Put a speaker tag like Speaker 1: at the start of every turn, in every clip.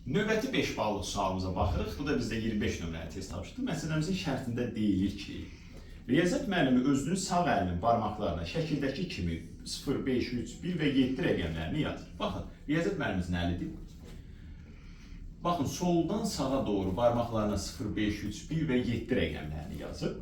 Speaker 1: Növbəti 5 ballıq sualımıza baxırıq. Bu da bizdə 25 nömrəli test tapşırıqdır. Məsələmizin şərtində deyilir ki, riyaziyyat müəllimi özünün sağ əlinin barmaqlarına şəkildəki kimi 0, 5, 3, 1 və 7 rəqəmlərini yazır. Baxın, riyaziyyat müəllimimizin əlidir. Baxın, soldan sağa doğru barmaqlarına 0, 5, 3, 1 və 7 rəqəmlərini yazıb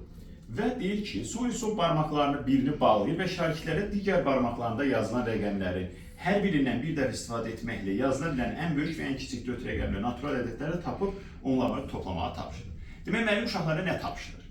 Speaker 1: və deyir ki, sonra isə o barmaqlarını birini bağlayır və şariklərə digər barmaqlarında yazılan rəqəmləri hər birindən bir dəfə istifadə etməklə yazıla bilən ən böyük və ən kiçik 4 rəqəmli natural ədədləri tapıb onları toplamağı tapşırır. Demək, müəllim uşaqlara nə tapşırır?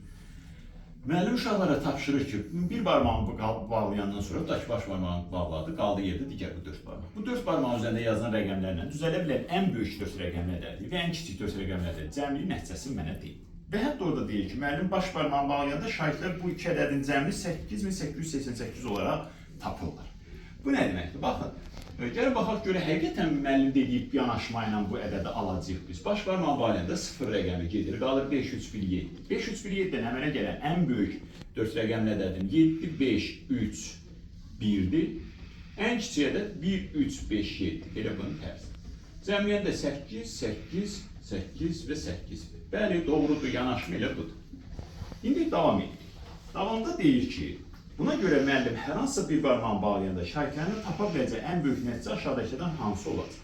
Speaker 1: Müəllim uşaqlara tapşırır ki, bir barmağını bağlayandan sonra, tutaq ki, baş barmağını bağladı, qaldı yerdə digər bu 4 barmaq. Bu 4 barmağın üzərində yazılan rəqəmlərlə düzələ bilən ən böyük 4 rəqəmli ədədi və ən kiçik 4 rəqəmli ədədi cəmliyi nəticəsini mənə deyir. Və hətta orada deyir ki, müəllim baş barmağını bağlayanda şahidlər bu iki ədədin cəmini 8888 olaraq tapırlar. Bu nə deməkdir? Baxın, gəlin baxaq görək həqiqətən müəllim dediyi yanaşma ilə bu ədədi alacağıq biz. Baş barmağını bağlayanda 0 rəqəmi gedir, qalır 5, 3, 1, 7. 5, 3, 1, 7-dən əmələ gələn ən böyük 4 rəqəmli ədədim 7, 5, 3, 1-dir. Ən kiçik ədəd 1, 3, 5, 7. Elə bunun tərsi. Cəmləyəndə 8, 8, 8 və 8. Bəli, doğrudur, yanaşma elə budur. İndi davam edirik. Davamda deyir ki, buna görə müəllim hər hansısa bir barmağını bağlayanda şahidlərini tapa biləcəyi ən böyük nəticə aşağıdakıdan hansı olacaq?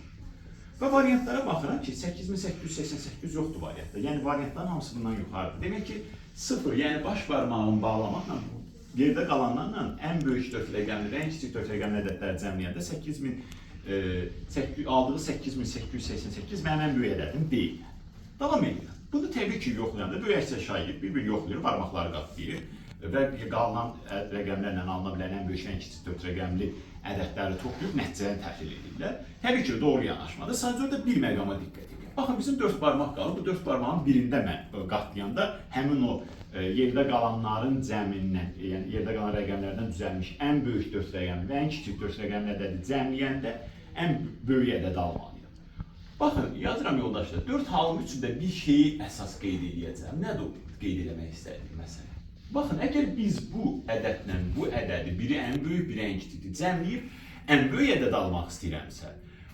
Speaker 1: Və variantlara baxıram ki, 8888 yoxdur variantda. Yəni variantların hamısı bundan yuxarıdır. Demək ki, 0, yəni baş barmağını bağlamaqla yerdə qalanlarla ən böyük 4 rəqəmli və ən kiçik 4 rəqəmli ədədləri cəmləyəndə 8000 aldığı 8888 mənim ən böyük ədədim deyil. Davam edirəm. Bunu təbii ki, yoxlayanda böyükcə şagird bir-bir yoxlayır, barmaqları qatlayır və qalan rəqəmlərlə alına bilən ən böyük və ən kiçik 4 rəqəmli ədədləri toplayıb nəticəni təhlil edirlər. Təbii ki, doğru yanaşmadır. Sadəcə orada bir məqama diqqət edin. Baxın, bizim 4 barmaq qalır. Bu 4 barmağın birində mən qatlayanda həmin o yerdə qalanların cəmindən, yəni yerdə qalan rəqəmlərdən düzəlmiş ən böyük 4 rəqəmli və ən kiçik 4 rəqəmli ədədi cəmləyəndə ən böyük ədədi almalıyam. Baxın, yazıram yoldaşlar, 4 halım üçün də bir şeyi əsas qeyd edəcəyəm. Nədir o qeyd eləmək istədiyim məsələ? Baxın, əgər biz bu ədədlə bu ədədi, biri ən böyük, biri ən kiçikdir, cəmləyib ən böyük ədəd almaq istəyirəmsə,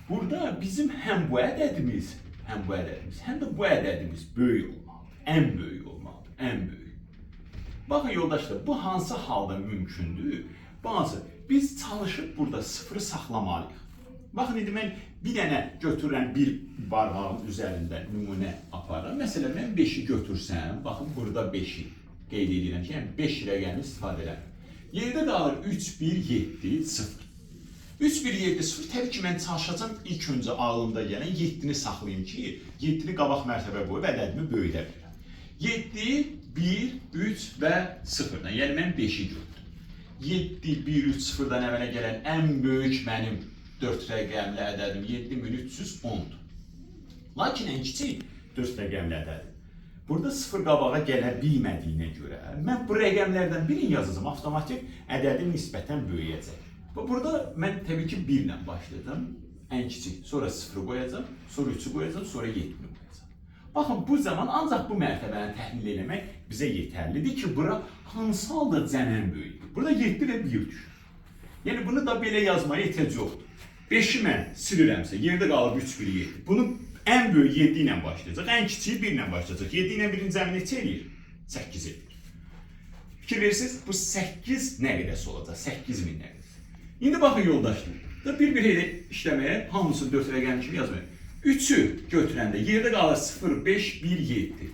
Speaker 1: burada bizim həm bu ədədimiz, həm bu ədədimiz, həm də bu ədədimiz böyük olmalıdır. Ən böyük olmalıdır, ən böyük. Baxın yoldaşlar, bu hansı halda mümkündür? Bu hansı? Biz çalışıb burada sıfırı saxlamalıyıq. Baxın, indi mən bir dənə götürürəm bir barmağın üzərində nümunə aparıram. Məsələn, mən 5-i götürsəm, baxın burada 5-i qeyd edirəm ki, yəni 5 rəqəmi istifadə edirəm. Yerdə qalır 3, 1, 7, 0. 3, 1, 7, 0. Təbii ki, mən çalışacağam ilk öncə ağlımda gələn 7-ni saxlayım ki, 7-ni qabaq mərtəbə qoyub ədədimi böyüdə bilirəm. 7, 1, 3 və 0-dan. Yəni mən 5-i götürdüm. 7, 1, 3, 0-dan əmələ gələn ən böyük mənim 4 rəqəmli ədədim 7310-dur. Lakin ən kiçik 4 rəqəmli ədədim. Burada 0 qabağa gələ bilmədiyinə görə mən bu rəqəmlərdən birini yazacağam, avtomatik ədədim nisbətən böyüyəcək. Və burada mən təbii ki 1 ilə başladım, ən kiçik, sonra 0 qoyacağam, sonra 3-ü qoyacağam, sonra 7-ni qoyacağam. Baxın, bu zaman ancaq bu mərtəbəni təhlil eləmək bizə yetərlidir ki, bura hansı halda cəm ən böyükdür? Burada 7 və 1 düşür. Yəni bunu da belə yazmaya ehtiyac yoxdur. 5-i mən silirəmsə, yerdə qalır 3, 1, 7. Bunu ən böyük 7 ilə başlayacaq, ən kiçiyi 1 ilə başlayacaq. 7 ilə 1-in cəmi neçə eləyir? 8 eləyir. Fikir verirsiniz, bu 8 nə qədərsə olacaq? 8000 nə qədərsə. İndi baxın yoldaşlar, da bir-bir elə işləməyə, hamısını 4 rəqəm kimi yazmaya. 3-ü götürəndə yerdə qalır 0, 5, 1, 7.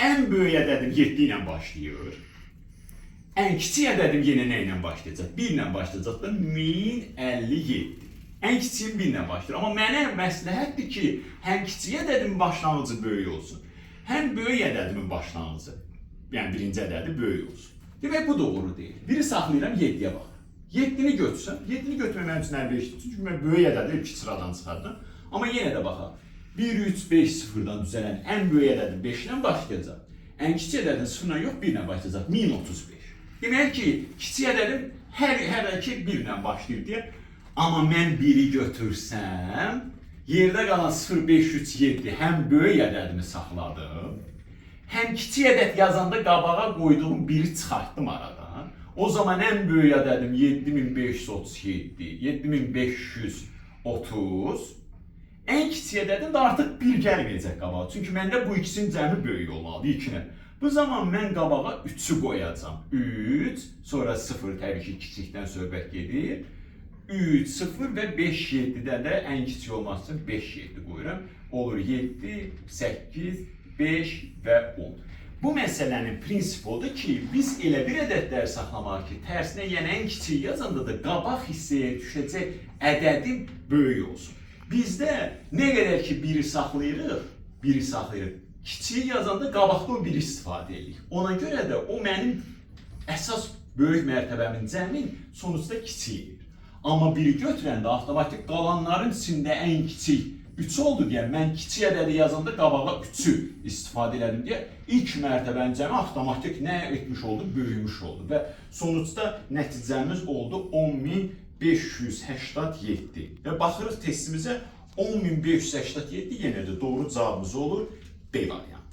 Speaker 1: Ən böyük ədədim 7 ilə başlayır. Ən kiçik ədədim yenə nə ilə başlayacaq? 1 ilə başlayacaq da 1057. Ən kiçiyim 1 ilə başlayır. Amma mənə məsləhətdir ki, həm kiçik ədədimin başlanğıcı böyük olsun, həm böyük ədədimin başlanğıcı, yəni birinci ədədi böyük olsun. Demək, bu doğru deyil. Biri saxlayıram, 7-yə baxıram. 7-ni götürsəm, 7-ni götürmək mənim üçün əlverişlidir. Çünki mən böyük ədədi ilk sıradan çıxardım. Amma yenə də baxaq. 1, 3, 5, 0-dan düzələn ən böyük ədədi 5 ilə başlayacaq. Ən kiçik ədədin 0 ilə yox, 1 ilə başlayacaq. 1035. Demək ki, kiçik ədədim hər ki 1 ilə başlayır deyə. Amma mən 1-i götürsəm, yerdə qalan 0, 5, 3, 7 həm böyük ədədimi saxladım, həm kiçik ədəd yazanda qabağa qoyduğum 1-i çıxartdım aradan. O zaman ən böyük ədədim 7537, 7530. Ən kiçik ədədin də artıq 1 gəlməyəcək qabağa. Çünki məndə bu ikisinin cəmi böyük olmalıdır 2-nə. Bu zaman mən qabağa 3-ü qoyacağam. 3, sonra 0 təbii ki, kiçikdən söhbət gedir. 3, 0 və 5, 7-də də ən kiçik olması üçün 5, 7 qoyuram. Olur 7, 8, 5 və 10. Bu məsələnin prinsipi odur ki, biz elə bir ədədlər saxlamalıyıq ki, tərsinə, yəni ən kiçiyi yazanda da qabaq hissəyə düşəcək ədədin böyük olsun. Bizdə nə qədər ki biri saxlayırıq, biri saxlayırıq. Kiçiyi yazanda qabaqda o biri istifadə edirik. Ona görə də o mənim əsas böyük mərtəbəmin cəmin sonuçda kiçiyidir. Amma biri götürəndə avtomatik qalanların içində ən kiçik 3 oldu deyə mən kiçik ədədi yazanda qabağa 3-ü istifadə elədim deyə ilk mərtəbənin cəmi avtomatik nə etmiş oldu? Böyümüş oldu və sonuçda nəticəmiz oldu 10.587. Və baxırıq testimizə, 10.587 yenə də doğru cavabımız olur B variantı.